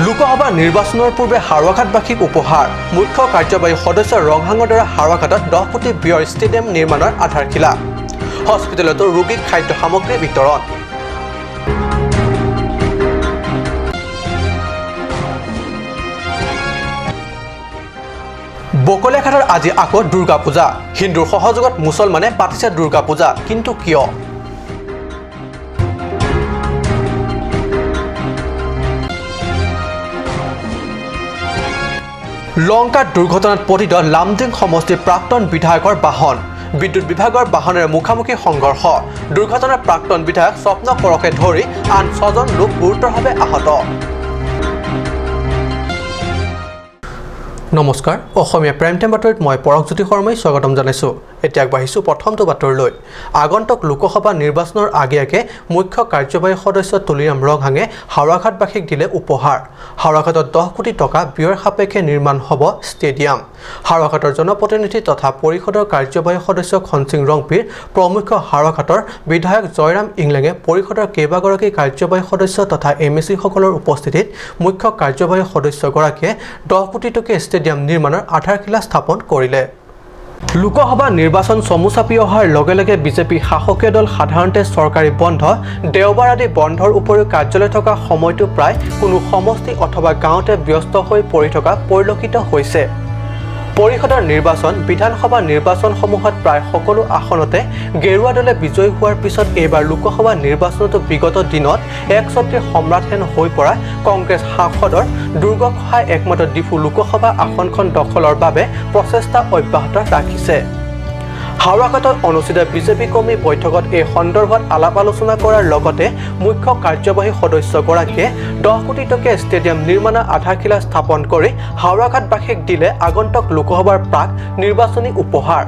লোকসভা নিৰ্বাচনৰ পূৰ্বে হাওৰাঘাটবাসীক উপহাৰ। মুখ্য কাৰ্যবাহী সদস্য ৰংহাঙৰ দ্বাৰা হাওৰাঘাটত 10 কোটি ব্যয়ৰ ষ্টেডিয়াম নিৰ্মাণৰ আধাৰশিলা। হস্পিটেলতো ৰোগীক খাদ্য সামগ্ৰী বিতৰণ। বকলীয়াঘাটত আজি আকৌ দুৰ্গা পূজা। হিন্দুৰ সহযোগত মুছলমানে পাতিছে দুৰ্গা পূজা, কিন্তু কিয়? লংকাত দুৰ্ঘটনাত পতিত লামডিং সমষ্টিৰ প্ৰাক্তন বিধায়কৰ বাহন। বিদ্যুৎ বিভাগৰ বাহনেৰে মুখামুখি সংঘৰ্ষ। দুৰ্ঘটনাত প্ৰাক্তন বিধায়ক স্বপ্ন কৰকে ধৰি আন ছজন লোক গুৰুতৰভাৱে আহত। নমস্কাৰ, অসমীয়া প্ৰাইম টাইম বাতৰিত মই পৰশজ্যোতি শৰ্মাই স্বাগতম জনাইছোঁ। এতিয়া আগবাঢ়িছোঁ প্ৰথমটো বাতৰিলৈ। আগন্তুক লোকসভা নিৰ্বাচনৰ আগে আগে মুখ্য কাৰ্যবাহী সদস্য তুলিৰাম ৰংহাঙে হাওৰাঘাটবাসীক দিলে উপহাৰ। হাওৰাঘাটত 10 কোটি টকা ব্যয়ৰ সাপেক্ষে নিৰ্মাণ হ'ব ষ্টেডিয়াম। হাওৰাঘাটৰ জনপ্ৰতিনিধি তথা পৰিষদৰ কাৰ্যবাহী সদস্য খনসিং ৰংপিৰ প্ৰমুখ্য হাওৰাঘাটৰ বিধায়ক জয়ৰাম ইংলেঙে পৰিষদৰ কেইবাগৰাকী কাৰ্যবাহী সদস্য তথা এমএচিসকলৰ উপস্থিতিত মুখ্য কাৰ্যবাহী সদস্যগৰাকীয়ে 10 কোটি টকীয়া ষ্টেডিয়াম নিৰ্মাণৰ আধাৰশিলা স্থাপন কৰিলে। লোকসভা নিৰ্বাচন চমু চাপি অহাৰ লগে লগে বিজেপি শাসকীয় দল সাধাৰণতে চৰকাৰী বন্ধ, দেওবাৰ আদি বন্ধৰ উপৰিও কাৰ্যালয় থকা সময়টো প্ৰায় কোনো সমষ্টি অথবা গাঁৱতে ব্যস্ত হৈ পৰি থকা পৰিলক্ষিত হৈছে। পৰিষদৰ নিৰ্বাচন, বিধানসভা নিৰ্বাচনসমূহত প্ৰায় সকলো আসনতে গেৰুৱা দলে বিজয়ী হোৱাৰ পিছত এইবাৰ লোকসভা নিৰ্বাচনতো বিগত দিনত একছত্ৰী সম্ৰাটহেন হৈ পৰা কংগ্ৰেছ সাংসদৰ দুৰ্গ খহাই একমাত্ৰ ডিফু লোকসভা আসনখন দখলৰ বাবে প্ৰচেষ্টা অব্যাহত ৰাখিছে। হাওৰাঘাটত অনুষ্ঠিত বিজেপি কৰ্মী বৈঠকত এই সন্দৰ্ভত আলাপ আলোচনা কৰাৰ লগতে মুখ্য কাৰ্যবাহী সদস্যগৰাকীয়ে 10 কোটি টকীয়া ষ্টেডিয়াম নিৰ্মাণৰ আধাৰশিলা স্থাপন কৰি হাওৰাঘাটবাসীক দিলে আগন্তুক লোকসভাৰ প্ৰাক নিৰ্বাচনী উপহাৰ।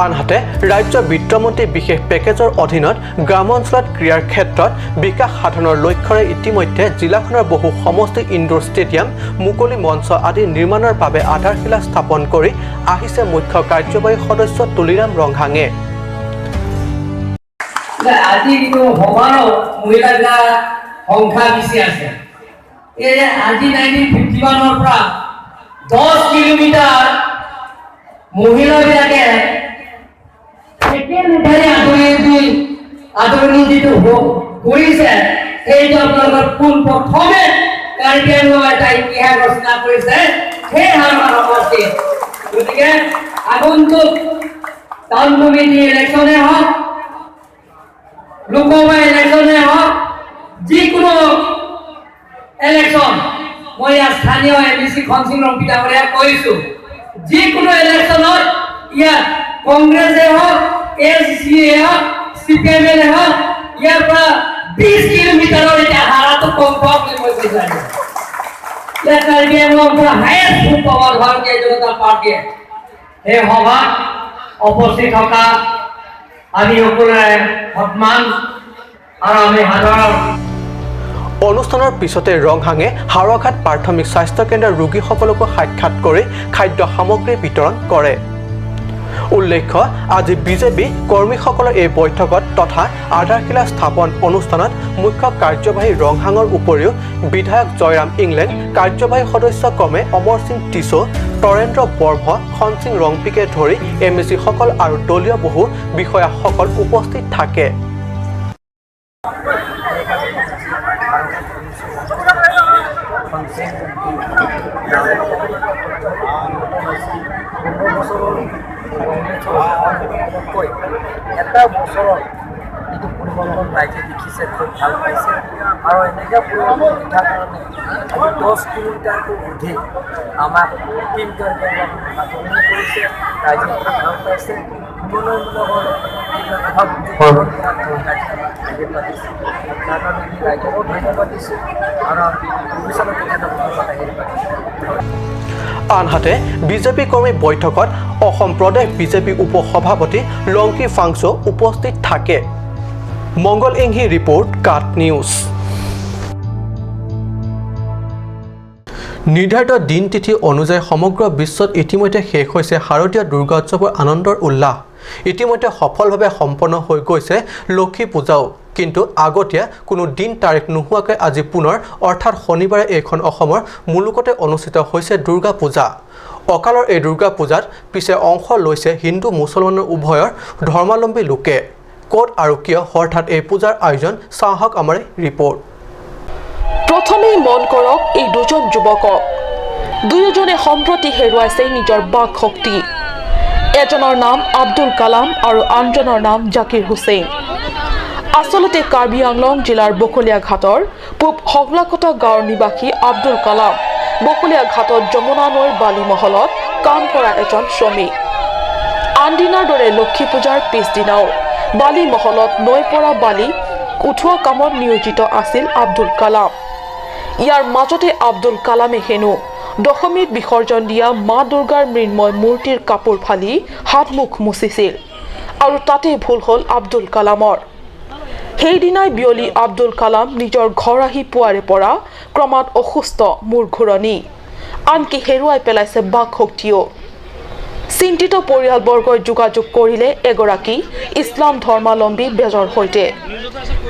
আনহাতে, ৰাজ্যৰ বিত্তমন্ত্ৰী বিশেষ পেকেজৰ অধীনত গ্ৰাম্য অঞ্চলত ক্ৰীড়াৰ ক্ষেত্ৰত বিকাশ সাধনৰ লক্ষ্যৰে ইতিমধ্যে জিলাখনৰ বহু সমষ্টি ইনডোৰ ষ্টেডিয়াম, মুকলি মঞ্চ আদি নিৰ্মাণৰ বাবে আধাৰশিলা স্থাপন কৰি আহিছে মুখ্য কাৰ্যবাহী সদস্য তুলিৰাম ৰংহাঙে। আজি যিটো সভাৰ মহিলাবিলাক সংখ্যা বেছি আছে, এই আজি 1951ৰ পৰা 10 কিলোমিটাৰ মহিলাবিলাকে চাইকেল উঠাই আদৰণি যিটো কৰিছে, সেইটো আপোনালোকৰ পোন প্ৰথমে কাৰ্বি আংলং এটা ইতিহাস ৰচনা কৰিছে সেই হাওৰা সমষ্টিত। গতিকে আগন্তুক টাউন কমিটি ইলেকশ্যনে হওক, লোকসভা ইলেকশ্যনে হওক, যিকোনো ইলেকশ্যন, মই ইয়াত স্থানীয় এমইচি খনসিং ৰংপি ডাঙৰীয়াক কৈছোঁ, যিকোনো ইলেকশ্যনত ইয়াত কংগ্ৰেছে হওক, এছ চি এ হওক, চিপিআইএম হওক, ইয়াৰ পৰা 20 কিলোমিটাৰৰ এতিয়া হাৰাটো কম পাওক বুলি মই কৈছোঁ। আজি ইয়াত কাৰ্বি আংলং পৰা হায়েষ্ট ভোট পাব ভাৰতীয় জনতা পাৰ্টীয়ে। এই সভাত উপস্থিত থকা আমি সকলোৰে সন্মান আৰু আমি সাধাৰণ অনুষ্ঠানৰ পিছতে ৰংহাঙে হাওৰাঘাট প্ৰাথমিক স্বাস্থ্য কেন্দ্ৰৰ ৰোগীসকলকো সাক্ষাৎ কৰি খাদ্য সামগ্ৰী বিতৰণ কৰে। উল্লেখ্য, আজি বিজেপি কৰ্মীসকলৰ এই বৈঠকত তথা আধাৰশিলা স্থাপন অনুষ্ঠানত মুখ্য কাৰ্যবাহী ৰংহাঙৰ উপৰিও বিধায়ক জয়ৰাম ইংলেং, কাৰ্যবাহী সদস্য ক্ৰমে অমৰ সিং টিছো, তৰেন্দ্ৰ বৰ্ম, খনসিং ৰংপিকে ধৰি এমএচিসকল আৰু দলীয় বহু বিষয়াসকল উপস্থিত থাকে। খনসিং 15 বছৰৰ কংগ্ৰেছৰ এটা বছৰত যিটো পৰিৱৰ্তন ৰাইজে দেখিছে, খুব ভাল পাইছে। আৰু এনেকৈ পৰিৱৰ্তন দেখাৰ কাৰণে আজি 10 কিলোমিটাৰটো অধিক আমাক টীম কাৰ্বি আদৰণি কৰিছে। ৰাইজে খুব ভাল পাইছে। উন্নয়নমূলকৰ যিবিলাক অভাৱ অভিযোগ, ৰাইজে আমাক আহি পাতিছে, তাৰ কাৰণে আমি ৰাইজকো ধন্যবাদ দিছোঁ আৰু ভৱিষ্যতে তেখেতক আহি পাতিছোঁ। আনহাতে, বিজেপি কৰ্মী বৈঠকত অসম প্ৰদেশ বিজেপি উপ সভাপতি লংকি ফাংচো উপস্থিত থাকে। মংগল ইংহি ৰিপৰ্ট, কাট নিউজ। নিৰ্ধাৰিত দিন তিথি অনুযায়ী সমগ্ৰ বিশ্বত ইতিমধ্যে শেষ হৈছে শাৰদীয় দুৰ্গা উৎসৱৰ আনন্দৰ উল্লাস। ইতিমধ্যে সফলভাৱে সম্পন্ন হৈ গৈছে লক্ষী পূজাও। কিন্তু আগতীয়া কোনো দিন তাৰিখ নোহোৱাকৈ আজি পুনৰ অৰ্থাৎ শনিবাৰে এইখন অসমৰ মুলুকতে অনুষ্ঠিত হৈছে দুৰ্গা পূজা। অকালৰ এই দুৰ্গা পূজাত পিছে অংশ লৈছে হিন্দু মুছলমানৰ উভয়ৰ ধৰ্মাৱলম্বী লোকে। ক'ত আৰু কিয় হঠাৎ এই পূজাৰ আয়োজন, চাহক আমাৰ ৰিপৰ্ট। প্ৰথমেই মন কৰক এই দুজন যুৱকক। দুয়োজনে সম্প্ৰতি হেৰুৱাইছে নিজৰ বাক শক্তি। এজনৰ নাম আব্দুল কালাম আৰু আনজনৰ নাম জাকিৰ হুছেইন। আচলতে কাৰ্বি আংলং জিলাৰ বকলীয়াঘাটৰ পূব হগলাকটা গাঁৱৰ নিবাসী আব্দুল কালাম বকলীয়াঘাটত যমুনা নৈৰ বালিমহলত কাম কৰা এজন শ্ৰমিক। আনদিনাৰ দৰে লক্ষী পূজাৰ পিছদিনাও বালিমহলত নৈ পৰা বালি উঠোৱা কামত নিয়োজিত আছিল আব্দুল কালাম। ইয়াৰ মাজতে আব্দুল কালামে হেনো দশমীত বিসৰ্জন দিয়া মা দুৰ্গাৰ মৃন্ময় মূৰ্তিৰ কাপোৰ ফালি হাত মুখ মুচিছিল আৰু তাতেই ভুল হ'ল আব্দুল কালামৰ। সেইদিনাই বিয়লি আব্দুল কালাম নিজৰ ঘৰ আহি পোৱাৰে পৰা ক্ৰমাৎ অসুস্থ, মূৰ ঘূৰণি, আনকি হেৰুৱাই পেলাইছে বাক শক্তিও। চিন্তিত পৰিয়ালবৰ্গই যোগাযোগ কৰিলে এগৰাকী ইছলাম ধৰ্মাৱলম্বী বেজৰ সৈতে।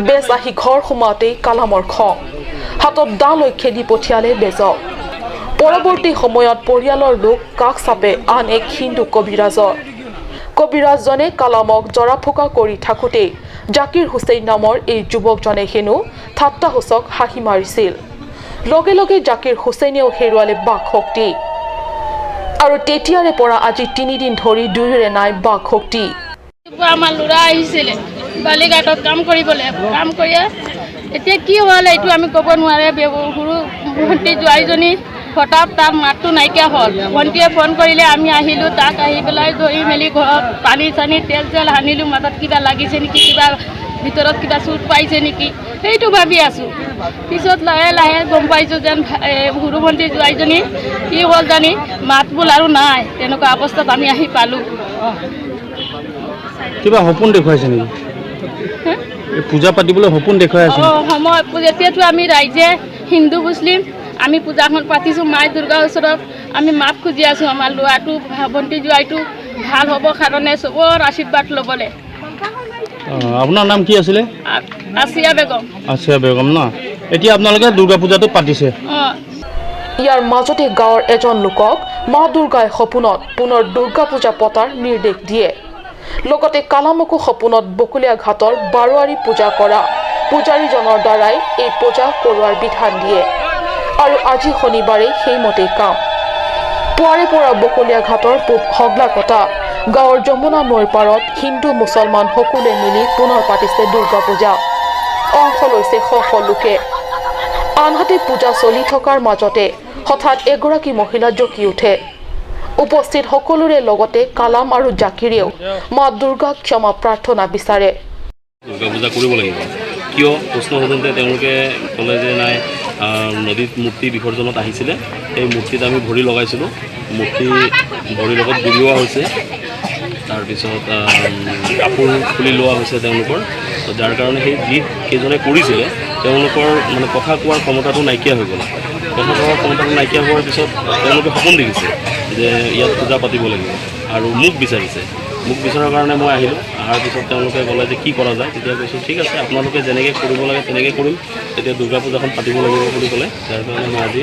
বেজ আহি ঘৰ সোমাওঁতেই কালামৰ খং, হাতত দা লৈ খেদি পঠিয়ালে বেজক। পৰৱৰ্তী সময়ত পৰিয়ালৰ লোক কাষ চাপে আন এক হিন্দু কবিৰাজৰ। কবিৰাজজনে কালামক জৰা ফুকা কৰি থাকোঁতেই জাকিৰ হুছেইন নামৰ এই যুৱকজনে হেনো ঠাট্টাসূচক হাঁহি মাৰিছিল। লগে লগে জাকিৰ হুছেইনেও হেৰুৱালে বাক শক্তি আৰু তেতিয়াৰে পৰা আজি তিনিদিন ধৰি দুয়োৰে নাই বাক শক্তি। আমাৰ ল'ৰা আহিছিলে বালিঘাটত কাম কৰিবলৈ, কাম কৰি এতিয়া কি হ'ল এইটো আমি ক'ব নোৱাৰে। সৰু ভণ্টি জোৱাইজনী হঠাৎ তাৰ মাতটো নাইকিয়া হ'ল। ভণ্টিয়ে ফোন কৰিলে, আমি আহিলোঁ। তাক আহি পেলাই ধৰি মেলি ঘৰত পানী চানী তেল চেল সানিলোঁ, মাথাত কিবা লাগিছে নেকি, কিবা ভিতৰত কিবা চুট পাইছে নেকি সেইটো ভাবি আছোঁ। পিছত লাহে লাহে গম পাইছোঁ যেন সৰু ভণ্টি জোৱাইজনী কি হ'ল জানি মাত বোল আৰু নাই, তেনেকুৱা অৱস্থাত আমি আহি পালোঁ। কিবা সপোন দেখুৱাইছে নেকি? পূজা পাতিবলৈ সপোন দেখুৱাই আছে? অঁ, সময় যেতিয়াতো আমি ৰাইজে হিন্দু মুছলিম আমি পূজাখন পাতিছোঁ মাই দুৰ্গাৰ ওচৰত আমি মাপ খুজি আছোঁ আমাৰ ল'ৰাটো ভণ্টি জোৱাইটো ভাল হ'ব কাৰণে চবৰ আশীৰ্বাদ ল'বলৈ। আপোনাৰ নাম কি আছিলে? আছিয়া বেগম। আছিয়া বেগম ন? এতিয়া আপোনালোকে দুৰ্গা পূজাটো পাতিছে। ইয়াৰ মাজতে গাঁৱৰ এজন লোকক মা দুৰ্গাই সপোনত পুনৰ দুৰ্গা পূজা পতাৰ নিৰ্দেশ দিয়ে। লগতে কালামকো সপোনত বকলীয়াঘাটৰ বাৰোৱাৰী পূজা কৰা পূজাৰীজনৰ দ্বাৰাই এই পূজা কৰোৱাৰ বিধান দিয়ে আৰু আজি শনিবাৰে সেইমতেই কাম। পুৱাৰে পৰা বকলীয়াঘাটৰ পূব হগলাকটা গাঁৱৰ যমুনা নৈৰ পাৰত হিন্দু মুছলমান সকলোৱে মিলি পুনৰ পাতিছে দুৰ্গা পূজা। অংশ লৈছে শ শ লোকে। আনহাতে পূজা চলি থকাৰ মাজতে হঠাৎ এগৰাকী মহিলা জঁকি উঠে। উপস্থিত সকলোৰে লগতে কালাম আৰু জাকিৰেও মা দুৰ্গাক ক্ষমা প্ৰাৰ্থনা বিচাৰে। দুৰ্গা পূজা কৰিব লাগিব কিয় প্ৰশ্ন সোধোঁতে তেওঁলোকে ক'লে যে নাই, নদীত মূৰ্তি বিসৰ্জনত আহিছিলে, সেই মূৰ্তিত আমি ভৰি লগাইছিলোঁ, মূৰ্তি ভৰিৰ লগত গুৰিওৱা হৈছে, তাৰপিছত কাপোৰ খুলি লোৱা হৈছে তেওঁলোকৰ, যাৰ কাৰণে সেই যি কেইজনে কৰিছিলে তেওঁলোকৰ মানে কথা কোৱাৰ ক্ষমতাটো নাইকিয়া হৈ গ'ল। কথা কোৱাৰ ক্ষমতাটো নাইকিয়া হোৱাৰ পিছত তেওঁলোকে সপোন দেখিছে যে ইয়াত পূজা পাতিব লাগিব আৰু মোক বিচাৰিছে। মোক বিচৰাৰ কাৰণে মই আহিলোঁ। অহাৰ পিছত তেওঁলোকে ক'লে যে কি কৰা যায়, তেতিয়া কৈছোঁ ঠিক আছে আপোনালোকে যেনেকৈ কৰিব লাগে তেনেকৈ কৰিম, তেতিয়া দুৰ্গা পূজাখন পাতিব লাগিব বুলি ক'লে। যাৰ কাৰণে মই আজি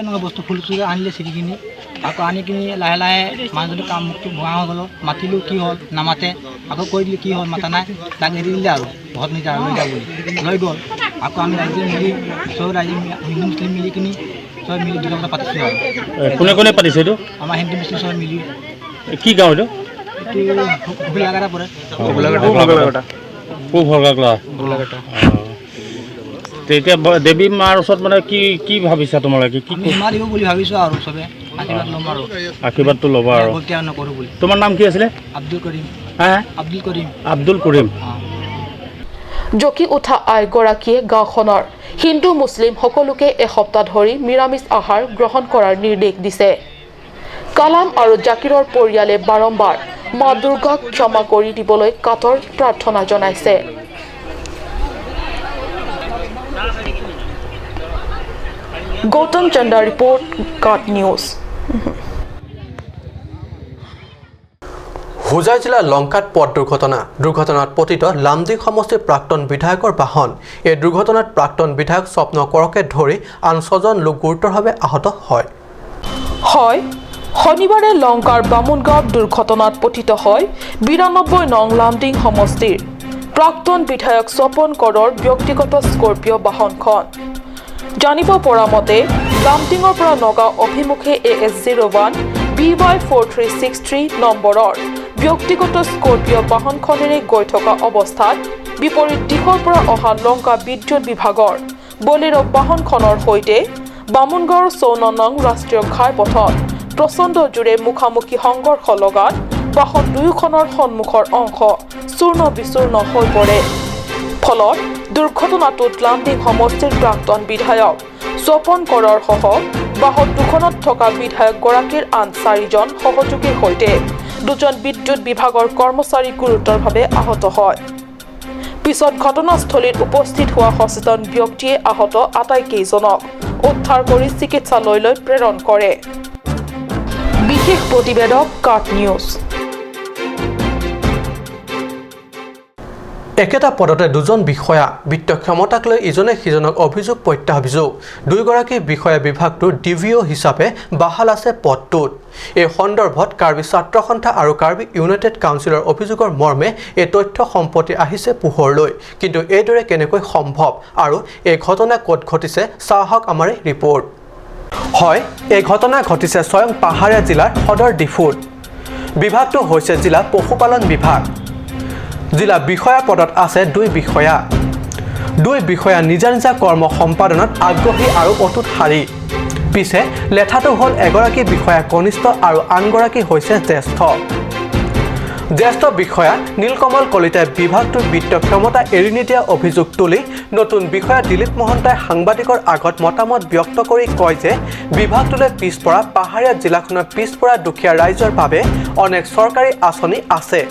নহয় বস্তু ফুল চুল আনিলে ছিঙি কিনি আকৌ আনি কিনি লাহে লাহে মানুহজনী কাম মুখটো ভঙা হৈ গ'ল। মাতিলোঁ কি হ'ল নামাতে, আকৌ কৈ দিলোঁ কি হ'ল মাতা নাই, তাক এৰি দিলে আৰু ঘৰত নিজা লৈ যা বুলি লৈ গ'ল। আকৌ আমি ৰাইজে মিলি চব ৰাইজে হিন্দু মুছলিম মিলি কিনি চব মিলি দুৰ্গা পূজা পাতিছোঁ। আৰু কোনে কোনে পাতিছে এইটো? আমাৰ হিন্দু মুছলিম চব মিলি। কি গাঁও এইটো? এইটো গোলাঘাটা পৰে। পূব গোলাঘাটা। তেতিয়া দেৱী মাৰ ওচৰত মানে কি কি ভাবিছা তোমালোকে? কি মা দিব বুলি ভাবিছোঁ আৰু চবে আশীৰ্বাদ ল'ম আৰু আশীৰ্বাদটো ল'বা আৰু নকৰোঁ বুলি। তোমাৰ নাম কি আছিলে? আব্দুল কৰিম। হা, আব্দুল কৰিম। আব্দুল কৰিম। জকি উঠা আইগৰাকীয়ে গাঁওখনৰ হিন্দু মুছলিম সকলোকে এসপ্তাহ ধৰি নিৰামিষ আহাৰ গ্ৰহণ কৰাৰ নিৰ্দেশ দিছে। কালাম আৰু জাকিৰৰ পৰিয়ালে বাৰম্বাৰ মা দুৰ্গাক ক্ষমা কৰি দিবলৈ কাতৰ প্ৰাৰ্থনা জনাইছে। Gautam Chanda report, Ghat news. Hojai জিলাৰ লংকাত পথ দুৰ্ঘটনা। দুৰ্ঘটনাত পতিত লামডিং সমষ্টিৰ প্ৰাক্তন বিধায়কৰ বাহন। এই দুৰ্ঘটনাত প্ৰাক্তন বিধায়ক স্বপ্ন কৰকে ধৰি আন 6জন লোক গুৰুতৰভাৱে আহত হয়। হয়, শনিবাৰে লংকাৰ বামুণগাঁৱত দুৰ্ঘটনাত পতিত হয় 92 নং লামডিং সমষ্টিৰ প্ৰাক্তন বিধায়ক স্বপন কৰৰ ব্যক্তিগত স্কৰপিঅ' বাহনখন। জানিব পৰা মতে লামডিঙৰ পৰা নগাঁও অভিমুখে AS 01 BY 4363 নম্বৰৰ ব্যক্তিগত স্কৰপিঅ' বাহনখনেৰে গৈ থকা অৱস্থাত বিপৰীত দিশৰ পৰা অহা লংকা বিদ্যুৎ বিভাগৰ বলেৰ' বাহনখনৰ সৈতে বামুণগাঁৱৰ 54 নং ৰাষ্ট্ৰীয় ঘাইপথত প্ৰচণ্ড জোৰে মুখামুখি সংঘৰ্ষ লগাত বাহন দুয়োখনৰ সন্মুখৰ অংশ চূৰ্ণ বিচূৰ্ণ হৈ পৰে। ফলত দুৰ্ঘটনাটোত লামডিং সমষ্টিৰ প্ৰাক্তন বিধায়ক স্বপন কৰৰ সহ বাহন দুখনত থকা বিধায়কগৰাকীৰ আন 4জন সহযোগীৰ সৈতে 2জন বিদ্যুৎ বিভাগৰ কৰ্মচাৰী গুৰুতৰভাৱে আহত হয়। পিছত ঘটনাস্থলীত উপস্থিত হোৱা সচেতন ব্যক্তিয়ে আহত আটাইকেইজনক উদ্ধাৰ কৰি চিকিৎসালয়লৈ প্ৰেৰণ কৰে। বিশেষ প্ৰতিবেদক কাট নিউজ। একেটা পদতে 2জন বিষয়া, বিত্ত ক্ষমতাক লৈ ইজনে সিজনক অভিযোগ প্ৰত্যাভিযোগ। দুয়োগৰাকী বিষয়া বিভাগটোৰ DVO হিচাপে বাহাল আছে পদটোত। এই সন্দৰ্ভত কাৰ্বি ছাত্ৰ সন্থা আৰু কাৰ্বি ইউনাইটেড কাউন্সিলৰ অভিযোগৰ মৰ্মে এই তথ্য সম্প্ৰতি আহিছে পোহৰলৈ। কিন্তু এইদৰে কেনেকৈ সম্ভৱ আৰু এই ঘটনা ক'ত ঘটিছে চাহক আমাৰ ৰিপৰ্ট। হয়, এই ঘটনা ঘটিছে স্বয়ং পাহাৰীয়া জিলাৰ সদৰ ডিফুত। বিভাগটো হৈছে জিলা পশুপালন বিভাগ। জিলা বিষয়া পদত আছে 2 বিষয়া। 2 বিষয়া নিজা নিজা কৰ্ম সম্পাদনাত আগ্ৰহী আৰু অটুট শাৰী। পিছে লেঠাটো হ'ল এগৰাকী বিষয়া কনিষ্ঠ আৰু আনগৰাকী হৈছে জ্যেষ্ঠ। জ্যেষ্ঠ বিষয়া নীলকমল কলিতাই বিভাগটোৰ বিত্ত ক্ষমতা এৰি নিদিয়া অভিযোগ তুলি নতুন বিষয়া দিলীপ মহন্তই সাংবাদিকৰ আগত মতামত ব্যক্ত কৰি কয় যে বিভাগটোলৈ পিছপৰা পাহাৰীয়া জিলাখনৰ পিছপৰা দুখীয়া ৰাইজৰ বাবে অনেক চৰকাৰী আঁচনি আছে,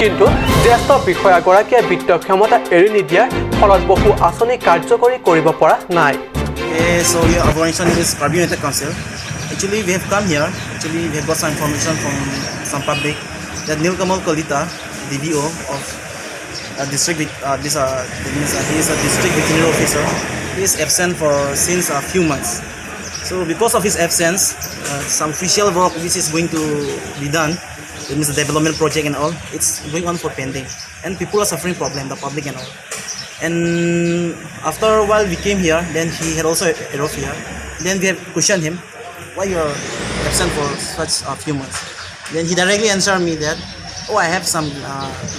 কিন্তু জ্যেষ্ঠ বিষয়াগৰাকীয়ে বিত্ত ক্ষমতা এৰি নিদিয়াৰ ফলত বহু আঁচনি কাৰ্যকৰী কৰিব পৰা নাই। So your organization is Karbi United Council. Actually, we have come here. Actually, we have got some information from some public that Nilkamal Kalita, DVO of district, he is a district veterinary officer. He is absent for since a few months. So because of his absence, some official work which is going to be done, that means the development project and all, it's going on for pending, and people are suffering problem, the public and all. And after a while we came here, then he had also arrived here. Then we have questioned him, why you are absent for such a few months? Then he directly answered me that, oh, I have some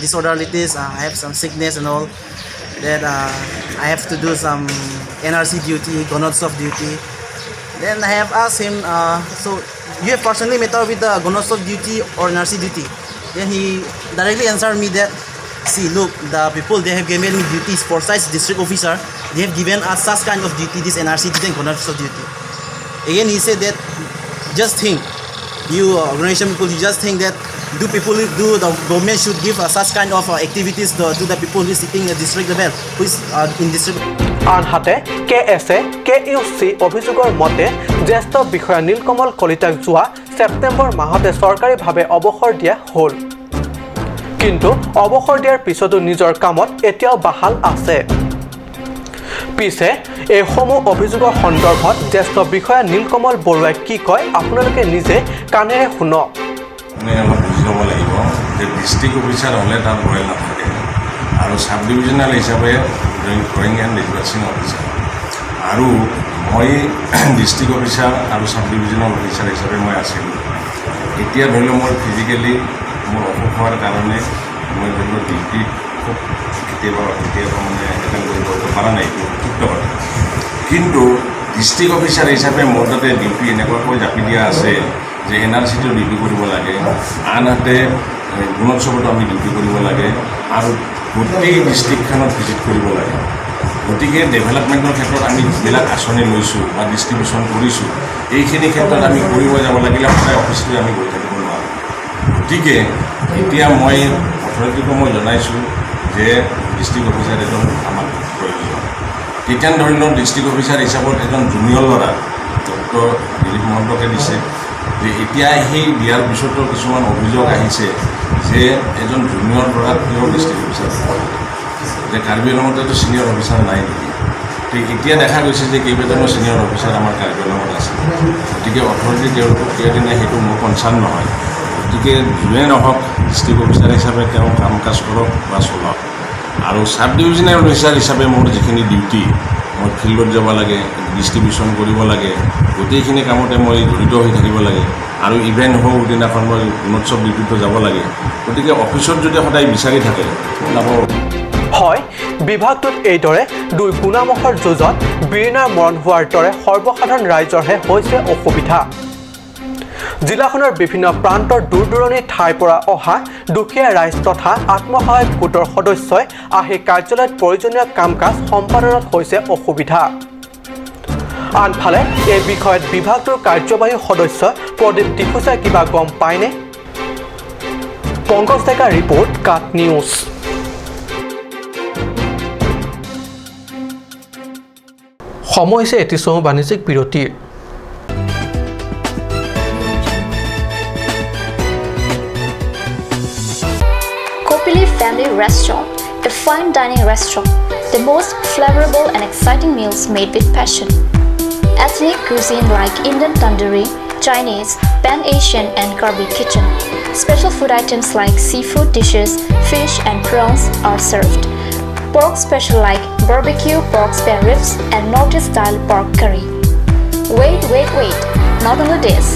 disorderlities, I have some sickness and all, that I have to do some NRC duty, Gunotsav duty. Then I have asked him, so you have personally met up with the Gunotsav duty or NRC duty? Then he directly answered me that, see, look, the people, they have given me duties for such district officer, they have given us such kind of duty, this NRC duty and Gunotsav duty. Again, he said that, just think, you organization people, you just think that do people, do the government should give such kind of activities to the people who is sitting in the district level, who is in district. আনহাতে KSA KUC অভিযোগৰ মতে জ্যেষ্ঠ বিষয়া নীলকমল কলিতাক যোৱা ছেপ্টেম্বৰ মাহতে চৰকাৰীভাৱে অৱসৰ দিয়া হ'ল, কিন্তু অৱসৰ দিয়াৰ পিছতো নিজৰ কামত এতিয়াও বাহাল আছে। পিছে এইসমূহ অভিযোগৰ সন্দৰ্ভত জ্যেষ্ঠ বিষয়া নীলকমল বৰুৱাই কি কয় আপোনালোকে নিজে কাণেৰে শুনক। মানে অলপ বুজি ল'ব লাগিব যে ডিষ্ট্ৰিক্ট অফিচাৰ হ'লে তাত ৰয়েল নাথাকে আৰু চাব ডিভিজনেল হিচাপে ড্ৰয়িং এণ্ড ডিছপাচিং অফিচাৰ, আৰু মই ডিষ্ট্ৰিক্ট অফিচাৰ আৰু চাব ডিভিজনেল অফিচাৰ হিচাপে মই আছিলোঁ। এতিয়া ধৰি লওক মোৰ ফিজিকেলি মোৰ অসুখ হোৱাৰ কাৰণে মই ধৰি লওক ডিউটিত খুব কেতিয়াবা কেতিয়াবা মানে এটেণ্ড কৰিব পৰা নাই, এইটো সত্য কথা। কিন্তু ডিষ্ট্ৰিক্ট অফিচাৰ হিচাপে মোৰ তাতে ডিউটি এনেকুৱাকৈ জাপি দিয়া আছে যে NRCটো ডিউটি কৰিব লাগে, আনহাতে গুণোৎসৱতো আমি ডিউটি কৰিব লাগে আৰু গোটেই ডিষ্ট্ৰিক্টখনত ভিজিট কৰিব লাগে। গতিকে ডেভেলপমেণ্টৰ ক্ষেত্ৰত আমি যিবিলাক আঁচনি লৈছোঁ বা ডিষ্ট্ৰিবিউশ্যন কৰিছোঁ, এইখিনি ক্ষেত্ৰত আমি কৰিব যাব লাগিলে সদায় অফিচলৈ আমি গৈ থাকিব নোৱাৰোঁ। গতিকে এতিয়া মই অথৰিটিকো মই জনাইছোঁ যে ডিষ্ট্ৰিক্ট অফিচাৰ এজন আমাক প্ৰয়োজন। তেতিয়া ধৰি লওক ডিষ্ট্ৰিক্ট অফিচাৰ হিচাপত এজন জুনিয়ৰ ল'ৰা ডক্টৰ দিলীপ মহন্তকে দিছে, যে এতিয়া সেই দিয়াৰ পিছতো কিছুমান অভিযোগ আহিছে যে এজন জুনিয়ৰ ল'ৰাক কিয় ডিষ্ট্ৰিক্ট অফিচাৰ হ'ব লাগে, যে কাৰ্বি আংলঙতেতো ছিনিয়ৰ অফিচাৰ নাই নেকি। এতিয়া দেখা গৈছে যে কেইবাজনো ছিনিয়ৰ অফিচাৰ আমাৰ কাৰ্বি আংলঙত আছে, গতিকে অথৰিটি তেওঁলোকক কিয় দিনে সেইটো মোৰ কনচাৰ্ণ নহয়। গতিকে যোনে নহওক ডিষ্ট্ৰিক্ট অফিচাৰ হিচাপে তেওঁ কাম কাজ কৰক বা চলাওক। আৰু চাব ডিভিজনেল অফিচাৰ হিচাপে মোৰ যিখিনি ডিউটি, মই ফিল্ডত যাব লাগে, ডিষ্ট্ৰিবিউশ্যন কৰিব লাগে, গোটেইখিনি কামতে মই জড়িত হৈ থাকিব লাগে আৰু ইভেণ্ট হওক দিনাখন মই গুণোৎসৱ ডিউটিতো যাব লাগে। গতিকে অফিচত যদি সদায় বিচাৰি থাকে যাব হয়। বিভাগটোত এইদৰে দুই গুণামহৰ যুঁজত বিৰিণাৰ মৰণ হোৱাৰ দৰে সৰ্বসাধাৰণ ৰাইজৰহে হৈছে অসুবিধা। জিলাখনৰ বিভিন্ন প্ৰান্তৰ দূৰ দূৰণিৰ ঠাইৰ পৰা অহা দুখীয়া ৰাইজ তথা আত্মসহায়ক গোটৰ সদস্যই আহি কাৰ্যালয়ত প্ৰয়োজনীয় কাম কাজ সম্পাদনত হৈছে অসুবিধা। আনফালে এই বিষয়ত বিভাগটোৰ কাৰ্যবাহী সদস্য প্ৰদীপ ডিফুচাই কিবা গম পায়নে? Pankaj Deka report, Cut News. সময় হৈছে এটি চমু বাণিজ্যিক বিৰতিৰ। Kopili Family Restaurant, a fine dining restaurant, the most flavorable and exciting meals made with passion. Ethnic cuisine like Indian tandoori, Chinese, Pan-Asian and Karbi kitchen. Special food items like seafood dishes, fish and prawns are served. Pork special like barbecue pork spare ribs and Northeast style pork curry. Wait, wait, wait! Not only this,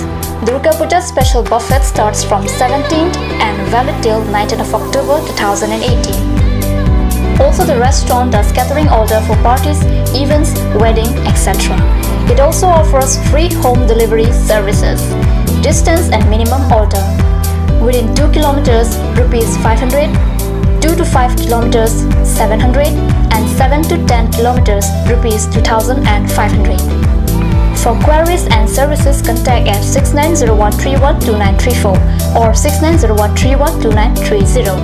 Durga Puja special buffet starts from 17th and valid till 19th of October 2018. Also, the restaurant does catering order for parties, events, wedding, etc. It also offers free home delivery services. Distance and minimum order. Within 2 kilometers, rupees 500, 2 to 5 kilometers 700 and 7 to 10 kilometers rupees 2500. For queries and services, contact at 6901312934 or 6901312930.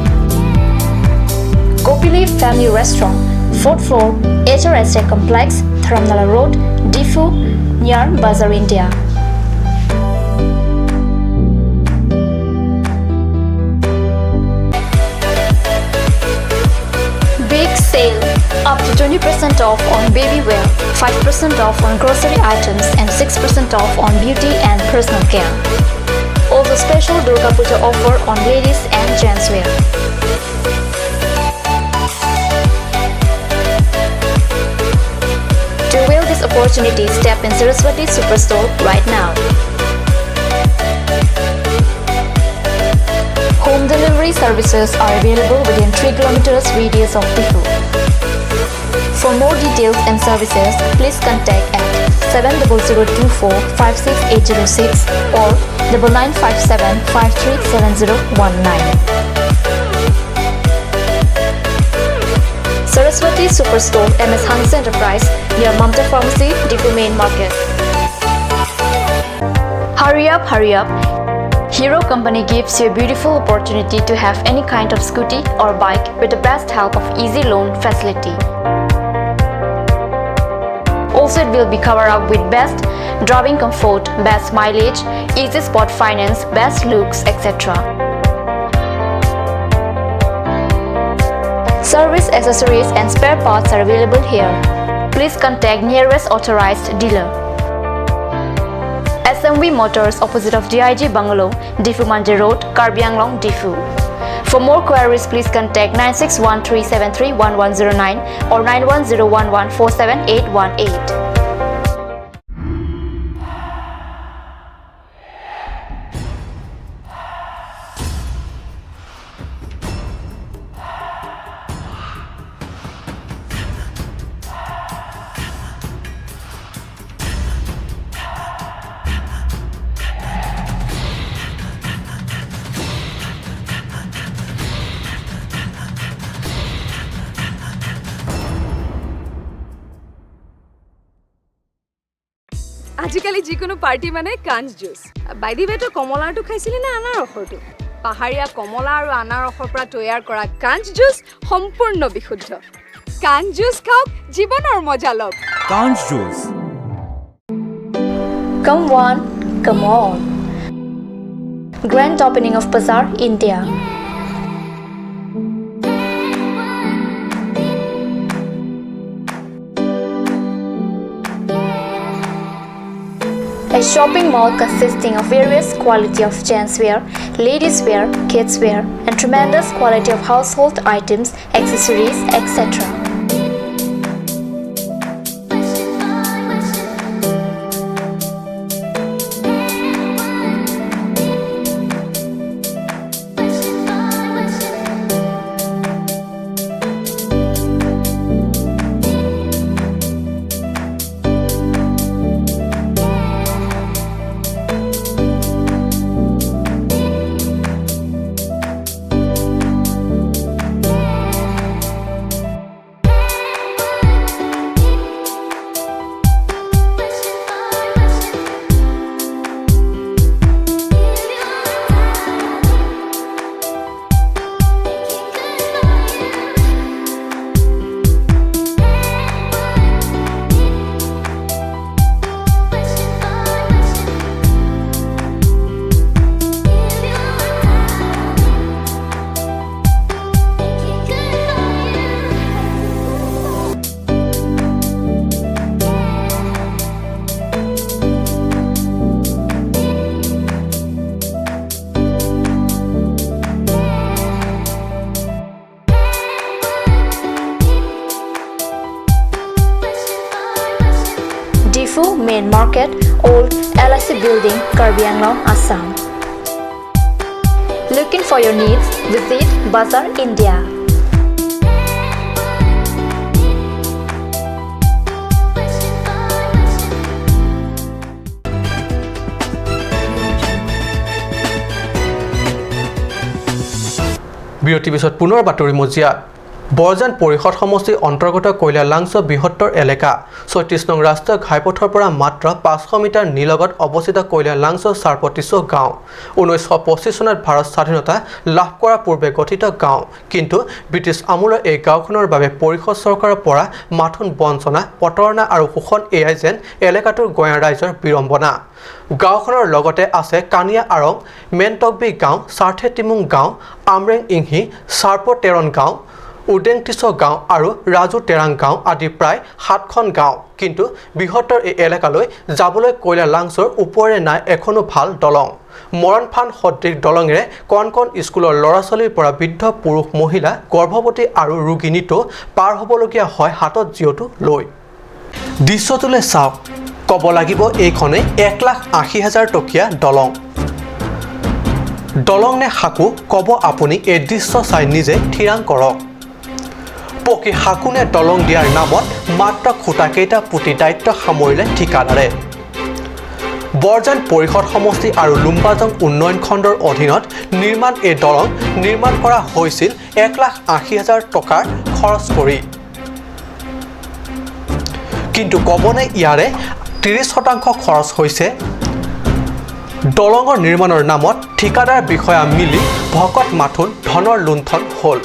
Kopili Family Restaurant, 4th floor, HRSA Complex, Dharamnala Road, Difu, near Bazaar India. Big sale, up to 20% off on baby wear, 5% off on grocery items and 6% off on beauty and personal care. Also special Durga Puja offer on ladies and gents wear. To avail this opportunity, step in Saraswati Superstore right now. Home delivery services are available within 3 kilometers radius of Difu. For more details and services, please contact at 70024 56806 or 9957 537019. Saraswati Superstore, MS Hansa Enterprise, near Mamta Pharmacy, Difu Main Market. Hurry up, hurry up. Hero Company gives you a beautiful opportunity to have any kind of scooty or bike with the best help of easy loan facility. Also, it will be covered up with best driving comfort, best mileage, easy spot finance, best looks, etc. Service accessories and spare parts are available here. Please contact nearest authorized dealer. SMV Motors, opposite of DIG Bungalow, Difu Manje Road, Karbi Anglong, Difu. For more queries, please contact 9613731109 or 9101147818. আজিকালি যিকোনো party মানে কাঞ্চ juice. By the ৱে, তই কমলাৰটো খাইছিলি নে আনাৰসৰটো? পাহাৰীয়া কমলা আৰু আনাৰসৰ পৰা তৈয়াৰ কৰা কাঞ্চ জুচ সম্পূৰ্ণ বিশুদ্ধ। কাঞ্চ জুচ খাওক, জীৱনৰ মজা লওক। কাঞ্চ juice. Come one, come all. Grand opening of Bazaar India. A shopping mall consisting of various quality of gents wear, ladies wear, kids wear, and tremendous quality of household items, accessories, etc. Diphu Main Market, Old LIC Building, Karbi Anglong, Assam. Looking for your needs? Visit Bazaar India. বিৰতিৰ পিছত পুনৰ বাতৰি মজিয়াত বৰজান পৰিষদ সমষ্টিৰ অন্তৰ্গত কয়লা lungs বৃহত্তৰ এলেকা 36 নং ৰাষ্ট্ৰীয় ঘাইপথৰ পৰা মাত্ৰ 500 মিটাৰ নিলগত অৱস্থিত কয়লা লাংচ চাৰপতিছ গাঁও 1925 চনত ভাৰত স্বাধীনতা লাভ কৰাৰ পূৰ্বে গঠিত গাঁও। কিন্তু ব্ৰিটিছ আমোলৰ এই গাঁওখনৰ বাবে পৰিষদ চৰকাৰৰ পৰা মাথোন বঞ্চনা, প্ৰতাৰণা আৰু শোষণ এয়াই যেন এলেকাটোৰ গঞা ৰাইজৰ বিড়ম্বনা। গাঁওখনৰ লগতে আছে কানিয়া আৰং, মেনটকবি গাঁও, চাৰ্থে টিমুং গাঁও, আমৰেং ইংহি, চাৰ্প টেৰণ গাঁও, উডেংটিছ গাঁও আৰু ৰাজু টেৰাং গাঁও আদি প্ৰায় 7খন গাঁও। কিন্তু বৃহত্তৰ এই এলেকালৈ যাবলৈ কয়লা লাংচৰ ওপৰেৰে নাই এখনো ভাল দলং। মৰণফান সদৃশ দলঙেৰে কণ কণ স্কুলৰ ল'ৰা ছোৱালীৰ পৰা বৃদ্ধ পুৰুষ, মহিলা, গৰ্ভৱতী আৰু ৰোগী নিতৌ পাৰ হ'বলগীয়া হয় হাতত জিঅ'টো লৈ। দৃশ্যটোলৈ চাওক, ক'ব লাগিব এইখনেই 1,80,000 টকীয়া দলং। দলং নে সাঁকো ক'ব আপুনি এই দৃশ্য চাই নিজে থিৰাং কৰক। পকী সাঁকোনে দলং দিয়াৰ নামত মাত্ৰ খুঁটাকেইটা পুতি দায়িত্ব সামৰিলে ঠিকাদাৰে। বৰজান পৰিষদ সমষ্টি আৰু লুম্বাজং উন্নয়ন খণ্ডৰ অধীনত নিৰ্মাণ এই দলং নিৰ্মাণ কৰা হৈছিল 1,80,000 টকাৰ খৰচ কৰি। কিন্তু ক'বনে ইয়াৰে 30% খৰচ হৈছে। দলঙৰ নিৰ্মাণৰ নামত ঠিকাদাৰ বিষয়া মিলি ভকত মাথোন ধনৰ লুণ্ঠন হ'ল।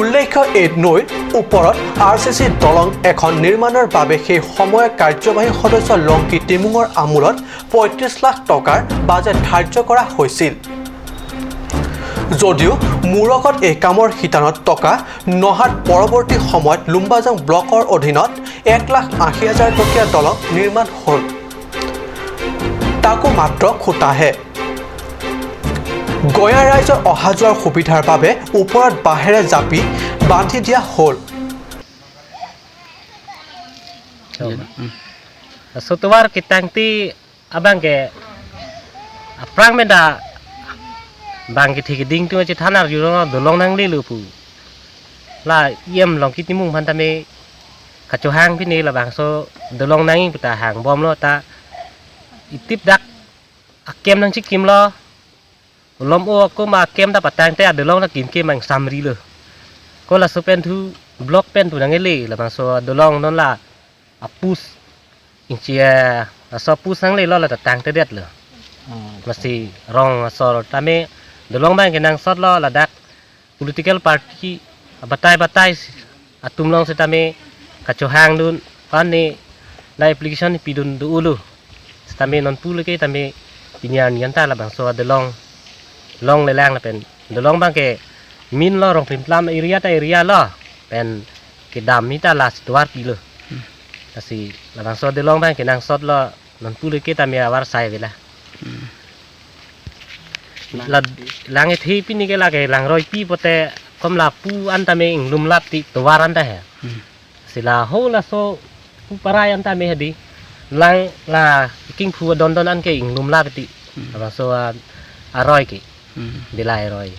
উল্লেখ্য এই নৈৰ ওপৰত আৰ চি চি দলং এখন নিৰ্মাণৰ বাবে সেই সময়ৰ কাৰ্যবাহী সদস্য লংকি টিমুঙৰ আমোলত 35 লাখ টকাৰ বাজেট ধাৰ্য কৰা হৈছিল যদিও মূৰকত এই কামৰ শিতানত টকা নহাত পৰৱৰ্তী সময়ত লুম্বাজং ব্লকৰ অধীনত 1,80,000 টকীয়া দলং নিৰ্মাণ হ'ল, তাকো মাত্ৰ খুঁটাহে। গঞা ৰাইজৰ অহা যোৱাৰ সুবিধাৰ বাবে ওপৰত বাঁহেৰে জাপি বান্ধি দিয়া হ'ল। Sotuar kitangti abangke aprang menda bang ki thiki ding tu chi thanar yu dolong nang li lu pu la yem long ki timung phan ta me ka chu hang phi ni la bang so dolong nang ta hang bom lo ta itip dak akem nang chi kim lo lom o ko ma kem ta patang te dolong na kim kim ang samri lo ko la so pen thu block pen tu nang le la bang so dolong non la apus inchia so pus nang le lo la tang te det lo mesti rong so ta me dolong bang ke nang sot lo la dak political party batai batai atum long se ta me ka chu hang dun pan ni la application pi dun du ulu ta me non pu le ke ta me pinya nian ta la bang so dolong long le lang la pen dolong bang ke min lo rong pim plam area ta area lo pen ke dam mi ta la situar pi lo si la bang so dolong bang ke nang sot lo Non pu le ke ta me war sai bela la lang thi pi ni ke la ke lang roi pi pote kom la pu an ta me ing lum lap ti to war an ta he sila ho la so pu parai an ta me hadi lang la king phu don don an ke ing lum lap ti ba so a roi ke dilai roi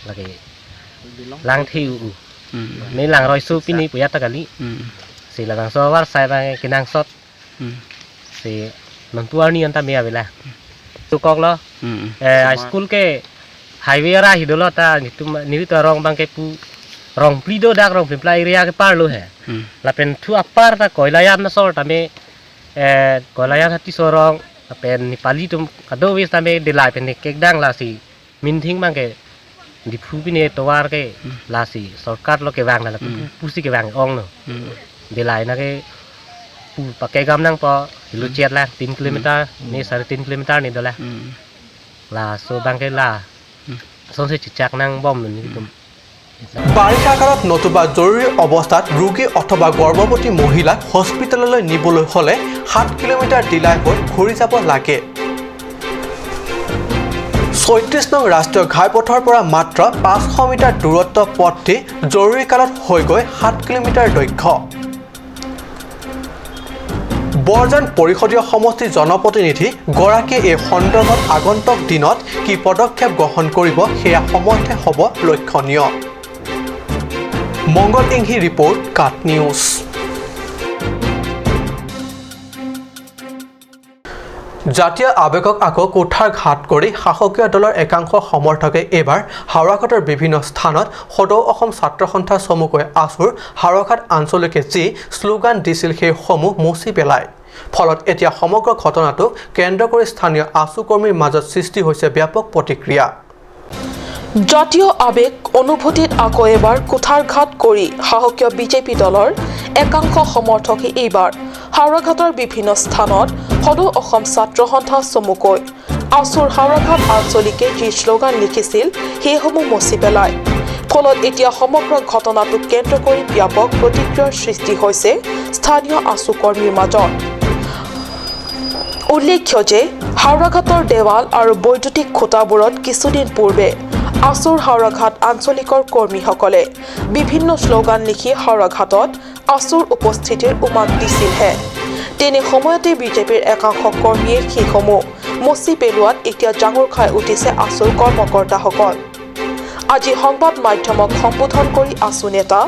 la ke lang thi u me lang roi su pi ni pu ya ta kali sila bang so war sai bang ke nang sot si non pu ni an ta me abela tu kok lo school ke highway ra hidolo ta nitum ni to rong bang ke pu rong plido dak rong pla area ke par lo he la pen thu apar ta koilayan na sor ta me koilayan hati sorong la pen nepali tum kado wis ta me dilai pen ke dang la si min thing bang ke di phu pi ne to war ke la si sarkar lo ke wang la pu si ke wang ong no dilai na ke pu pa ke gam nang po hilu chet la 3 kilometer ni 3.5 kilometer ni dola la so bang ke la so se chak nang bom ni tum বাৰিষা কালত নতুবা জৰুৰী অৱস্থাত ৰোগী অথবা গৰ্ভৱতী মহিলাক হস্পিটেললৈ নিবলৈ হ'লে 7 কিলোমিটাৰ ডিলাই হৈ ঘূৰি যাব লাগে। 36 নং ৰাষ্ট্ৰীয় ঘাইপথৰ পৰা মাত্ৰ 500 মিটাৰ দূৰত্ব পথটি জৰুৰীকালত হৈ গৈ 7 কিলোমিটাৰ দৈৰ্ঘ্য। বৰজান পৰিষদীয় সমষ্টিৰ জনপ্ৰতিনিধি গৰাকীয়ে এই সন্দৰ্ভত আগন্তুক দিনত কি পদক্ষেপ গ্ৰহণ কৰিব সেয়া সময়তহে হ'ব লক্ষণীয়। মংগল ইংহি ৰিপৰ্ট, কাট নিউজ। জাতীয় আৱেগক আকৌ কুঠাৰঘাত কৰি শাসকীয় দলৰ একাংশ সমৰ্থকে এইবাৰ হাওৰাঘাটৰ বিভিন্ন স্থানত সদৌ অসম ছাত্ৰ সন্থা চমুকৈ আছুৰ হাওৰাঘাট আঞ্চলিকে যি শ্লোগান দিছিল সেইসমূহ মচি পেলায়। ফলত এতিয়া সমগ্ৰ ঘটনাটোক কেন্দ্ৰ কৰি স্থানীয় আছু কৰ্মীৰ মাজত সৃষ্টি হৈছে ব্যাপক প্ৰতিক্ৰিয়া। জাতীয় আৱেগ অনুভূতিত আকৌ এবাৰ কুঠাৰঘাত কৰি শাসকীয় বিজেপি দলৰ একাংশ সমৰ্থকে এইবাৰ হাওৰাঘাটৰ বিভিন্ন স্থানত সদৌ অসম ছাত্ৰ সন্থা চমুকৈ আছুৰ হাওৰাঘাট আঞ্চলিকে যি শ্লোগান লিখিছিল সেইসমূহ মচি পেলায়। ফলত এতিয়া সমগ্ৰ ঘটনাটোক কেন্দ্ৰ কৰি ব্যাপক প্ৰতিক্ৰিয়াৰ সৃষ্টি হৈছে স্থানীয় আছু কৰ্মীৰ মাজত। উল্লেখ্য যে হাওৰাঘাটৰ দেৱাল আৰু বৈদ্যুতিক খুঁটাবোৰত কিছুদিন পূৰ্বে আছুৰ হাওৰাঘাট আঞ্চলিকৰ কৰ্মীসকলে বিভিন্ন শ্লোগান লিখি হাওৰাঘাটত আছুৰ উপস্থিতিৰ উমান দিছিলহে। তেনে সময়তে বিজেপিৰ একাংশ কৰ্মীয়ে সেইসমূহ মচি পেলোৱাত এতিয়া জাঙুৰ খাই উঠিছে আছুৰ কৰ্মকৰ্তাসকল। আজি সংবাদ মাধ্যমক সম্বোধন কৰি আছু নেতা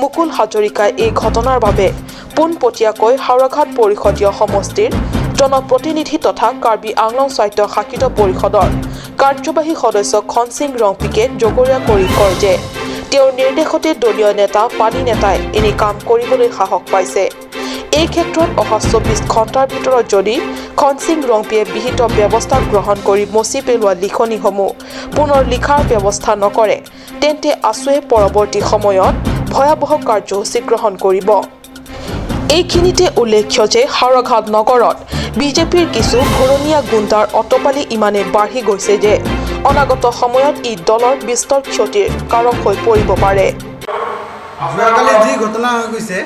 মুকুল হাজৰিকাই এই ঘটনাৰ বাবে পোনপটীয়াকৈ হাওৰাঘাট পৰিষদীয় সমষ্টিৰ জনপ্ৰতিনিধি তথা কাৰ্বি আংলং স্বায়ত্তশাসিত পৰিষদৰ কাৰ্যবাহী সদস্য খনসিং ৰংপিকে জগৰীয়া কৰি কয় যে তেওঁৰ নিৰ্দেশতে দলীয় নেতা পানী নেতাই এনে কাম কৰিবলৈ সাহস পাইছে। এই ক্ষেত্ৰত অহা 24 ঘণ্টাৰ ভিতৰত যদি খনসিং ৰংপিয়ে বিহিত ব্যৱস্থা গ্ৰহণ কৰি মচি পেলোৱা লিখনিসমূহ পুনৰ লিখাৰ ব্যৱস্থা নকৰে তেন্তে আছুৱে পৰৱৰ্তী সময়ত ভয়াৱহ কাৰ্যসূচী গ্ৰহণ কৰিব। এইখিনিতে উল্লেখ্য যে হাওৰাঘাট নগৰত বিজেপিৰ কিছু ঘূৰণীয়া গুণ্ডাৰ অতপালি ইমানে বাঢ়ি গৈছে যে অনাগত সময়ত ই দলৰ বিস্তৰ ক্ষতিৰ কাৰক হৈ পৰিব পাৰে। যোৱাকালি যি ঘটনা হৈ গৈছে,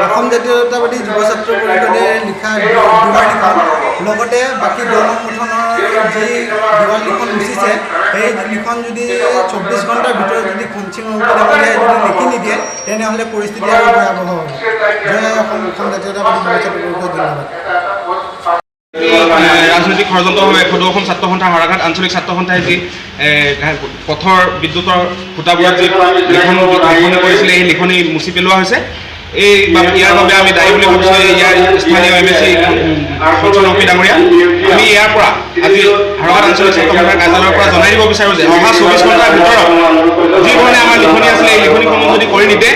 অসম জাতীয়তাবাদী যুৱ ছাত্ৰ পৰিষদে লিখা দুৱাৰ লিখন লগতে বাকী দল সংগঠনৰ যি দুৱাৰ লিখন মুচিছে, সেই লিখন যদি 24 ঘণ্টাৰ ভিতৰত যদি খনসিং ৰংপি ডাঙৰীয়াই যদি লিখি নিদিয়ে তেনেহ'লে পৰিস্থিতি আৰু ভয়াৱহ হ'ব। জয় অসম জাতীয়তাবাদী যুৱ ছাত্ৰ পৰিষদ, ধন্যবাদ। ৰাজনৈতিক ষড়যন্ত্ৰভাৱে সদৌ অসম ছাত্ৰ সন্থা হাওৰাঘাট আঞ্চলিক ছাত্ৰ সন্থাই যি পথৰ বিদ্যুতৰ খুঁটাবোৰত যি লিখনি কৰিছিলে সেই লিখনি মুচি পেলোৱা হৈছে। এই ইয়াৰ বাবে আমি দায়ী বুলি ভাবিছোঁ ইয়াৰ স্থানীয় এম এ চি খনসিং ৰংপি ডাঙৰীয়া। আমি ইয়াৰ পৰা আজি হাওৰাঘাট আঞ্চলিক ছাত্ৰ সন্থাৰ কাৰ্যালয়ৰ পৰা জনাই দিব বিচাৰোঁ যে অহা 24 ঘণ্টাৰ ভিতৰত যি ধৰণে আমাৰ লিখনি আছিলে এই লিখনিসমূহ যদি কৰি নিদিয়ে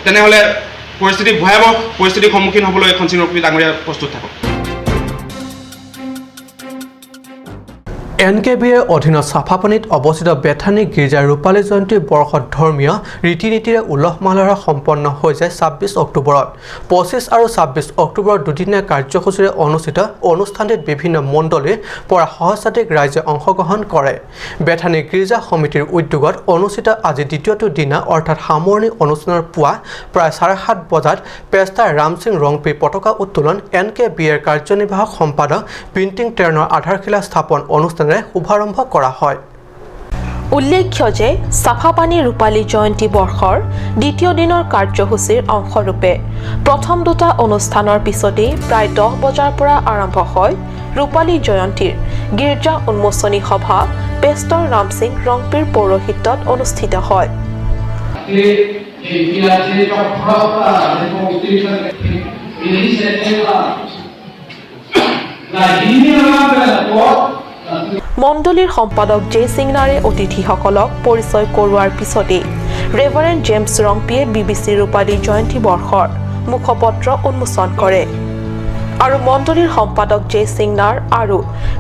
তেনেহ'লে পৰিস্থিতি ভয়াৱহ পৰিস্থিতিৰ সন্মুখীন হ'বলৈ খনসিং ৰংপি ডাঙৰীয়া প্ৰস্তুত থাকক। এন কে বি এৰ অধীনত চাফাপানীত অৱস্থিত বেথানী গীৰ্জাৰ ৰূপালী জয়ন্তী বৰ্ষত ধৰ্মীয় ৰীতি নীতিৰে উলহ মালহেৰে সম্পন্ন হৈ যায় 26 অক্টোবৰত। 25 আৰু 26 অক্টোবৰত দুদিনীয়া কাৰ্যসূচীৰে অনুষ্ঠিত অনুষ্ঠানটিত বিভিন্ন মণ্ডলীৰ পৰা সহস্ৰাধিক ৰাইজে অংশগ্ৰহণ কৰে। বেথানী গীৰ্জা সমিতিৰ উদ্যোগত অনুষ্ঠিত আজি দ্বিতীয়টো দিনা অৰ্থাৎ সামৰণি অনুষ্ঠানৰ পুৱা প্ৰায় 7:30 বজাত পেষ্টাৰ ৰামসিং ৰংপিৰ পতাকা উত্তোলন, এন কে বি এৰ কাৰ্যনিৰ্বাহক সম্পাদক প্ৰিণ্টিং টেৰণৰ আধাৰশিলা স্থাপন অনুষ্ঠানেৰে শুভাৰম্ভ কৰা হয়। উল্লেখ্য যে চাফাপানী ৰূপালী জয়ন্তী বৰ্ষৰ দ্বিতীয় দিনৰ কাৰ্যসূচীৰ অংশৰূপে প্ৰথম দুটা অনুষ্ঠানৰ পিছতেই প্ৰায় 10 বজাৰ পৰা আৰম্ভ হয় ৰূপালী জয়ন্তীৰ গীৰ্জা উন্মোচনী সভা পেষ্টৰ ৰামসিং ৰংপিৰ পৌৰোহিত্যত অনুষ্ঠিত হয়। মণ্ডলীৰ সম্পাদক জে সিংনাৰে অতিথিসকলক পৰিচয় কৰোৱাৰ পিছতেই ৰেভাৰেণ্ড জেমছ ৰংপিয়ে বি বি চি ৰূপালী জয়ন্তী বৰ্ষৰ মুখপত্ৰ উন্মোচন কৰে আৰু মণ্ডলীৰ সম্পাদক জে সিংনাৰ আৰু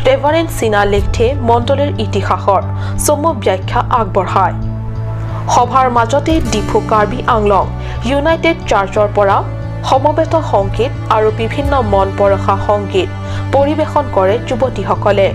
ৰেভাৰেণ্ড চীনা লেখথে মণ্ডলীৰ ইতিহাসৰ চমু ব্যাখ্যা আগবঢ়ায়। সভাৰ মাজতে ডিফু কাৰ্বি আংলং ইউনাইটেড চাৰ্চৰ পৰা সমবেত সংগীত আৰু বিভিন্ন মন পৰশা সংগীত পৰিৱেশন কৰে যুৱতীসকলে।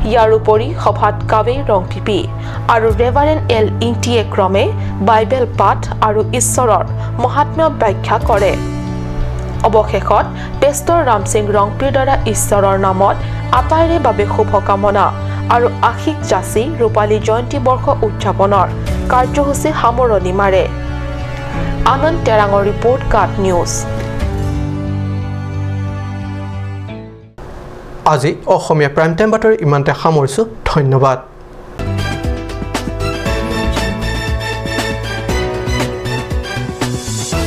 ইয়াৰ উপৰি সভাত কাৱে ৰংপিপি আৰু ৰেভাৰেণ্ড এল ইংটিয়ে ক্ৰমে বাইবেল পাঠ আৰু ঈশ্বৰৰ মহাত্ম্য ব্যাখ্যা কৰে। অৱশেষত পেষ্টৰ ৰামসিং ৰংপিৰ দ্বাৰা ঈশ্বৰৰ নামত আটাইৰে বাবে শুভকামনা আৰু আশীষ যাচি ৰূপালী জয়ন্তী বৰ্ষ উদযাপনৰ কাৰ্যসূচী সামৰণি মাৰে। আনন্দ টেৰাঙৰ ৰিপৰ্ট, কাট নিউজ। আজি অসমীয়া প্ৰাইম টাইম বাতৰি ইমানতে সামৰিছোঁ। ধন্যবাদ।